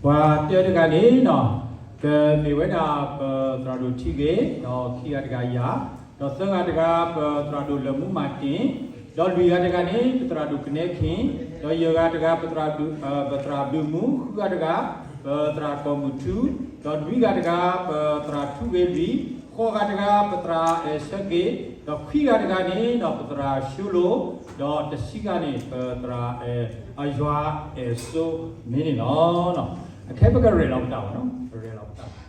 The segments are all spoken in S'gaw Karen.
ပှၤတၢတဂၤန့ၣ်နီၤ, ကမ့ၢ်ဝဲဒၣ်ပသရၣ်ဒိၣ်ထံဂ့ၤ, ဒီးခံဂၤတဂၤယၤ, ဒီးသၢဂၤတဂၤပသရၣ်ဒိၣ်လၢၢ်မူမၤတ့ၢ်, ဒီးလွံၢ်ဂၤတဂၤန့ၣ် ပသရၣ်ဒိၣ်ကနဲခ့ၣ်, ဒီးယဲၢ်ဂၤတဂၤ ပသရၣ်ဒိၣ် ပသရၣ်ဘုၣ်မူ, ဃုဂၤတဂၤ ပသရၣ်ကီၢ်မုၢ်ထူ, ဒီးနွံဂၤတဂၤ ပသရၣ်ထူဂ့ၤလွံၢ်, ဃိးဂၤတဂၤ ပသရၣ်အဲၣ်ဆၢက့ၤ, ဒီးခွံဂၤတဂၤန့ၣ်ဒီး ပသရၣ်ၡိလိၤ, ဒီးတဆံဂၤန့ၣ် ပသရၣ်အဲၣ် အယွၤအဲၣ်စိမ့ၢ်န့ၣ်လီၤ. အခဲပကရဲၣ်လီၤပသးဘၣ်နီၤ, ပရဲၣ်လီၤပသး.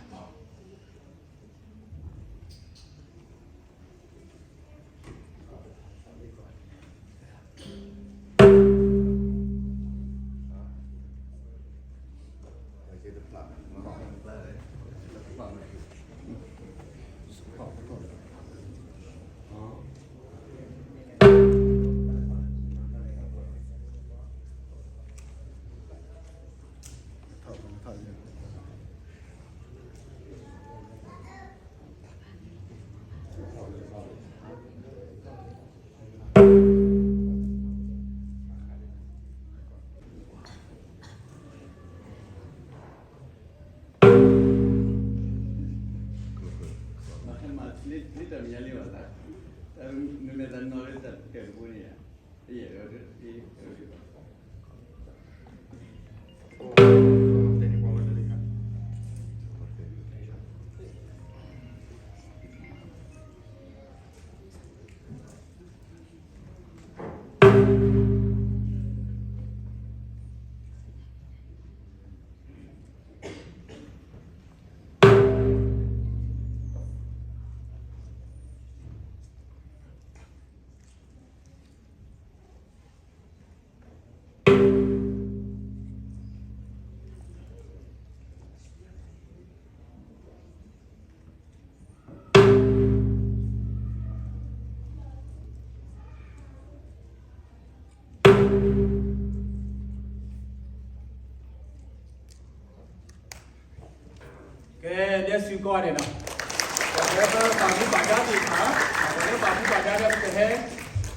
ကဲ ဒဲစူၤကီးန့ၣ်နီၤ, ပှၤလၢပပာ်မူပာ်ဒါသ့ၣ်တဖၣ်, ပှၤလၢပာ်မူပာ်ဒါဒီးပကဟဲ,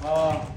အ